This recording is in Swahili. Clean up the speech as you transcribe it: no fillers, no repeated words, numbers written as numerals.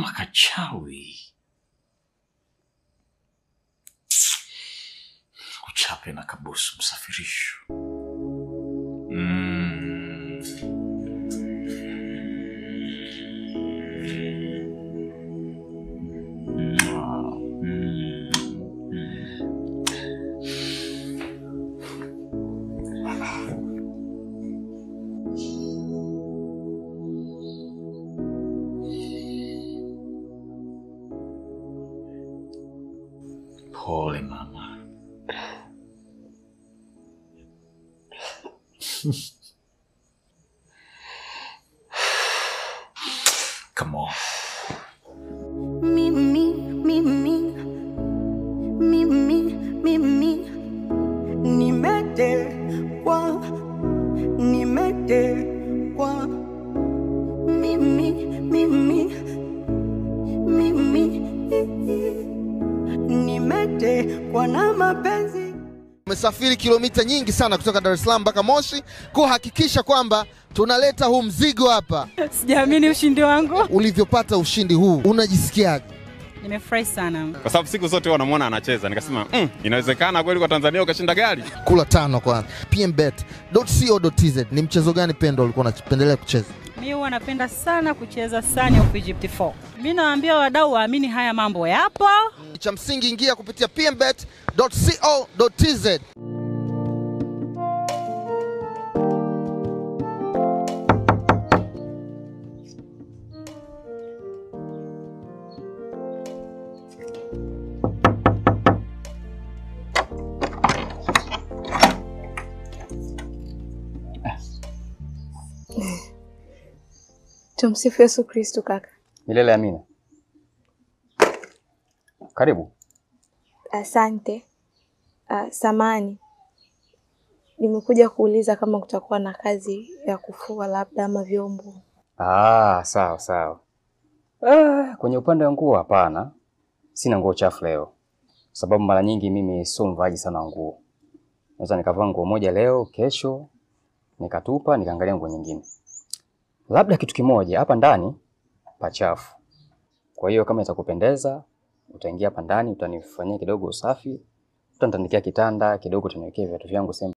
Kama kachawi. Kuchape na kabusu msafirisho. Pole mama. Come on. Me, me, me, me. Me, me, me, me. Nimetekwa. Nimetekwa. Me, me, me, me. Me, me. Nimetekwa na mapenzi. Umesafiri kilomita nyingi sana kutoka Dar es Salaam mpaka Moshi kuhakikisha kwamba tunaleta huu mzigo hapa. Sijaamini ushindi wangu. Ulivyopata ushindi huu unajisikiaje? Nimefurahi sana. Kwa sababu siku zote wanamuona anacheza, nikasema inawezekana kweli kwa Tanzania ukashinda gari. Kula tano kwanza. pmbet.co.tz. Ni mchezo gani Pendo ulikuwa unapendelea kucheza? Mimi huwa napenda sana kucheza Sun of Egypt 4. Mimi nawaambia wadau waamini haya mambo yapo. Cha msingi ingia kupitia pmbet.co.tz. Tumsifu Yesu Kristo kaka. Milele amina. Karibu. Asante. Samani. Nimekuja kuuliza kama kutakuwa na kazi ya kufua labda ama vyombo. Sawa sawa. Kwenye upande wa nguo hapana. Sina nguo chafu leo. Sababu mara nyingi mimi sio mvaaji sana nguo. Naweza nikavaa nguo moja leo, kesho nikatupa nikaangalia nguo nyingine. Labda kitu kimoja hapa ndani pachafu. Kwa hiyo kama itakupendeza utaingia hapa ndani, utanifanyia kidogo usafi, utanitandikia kitanda kidogo, utaniwekea viatu vyangu sehemu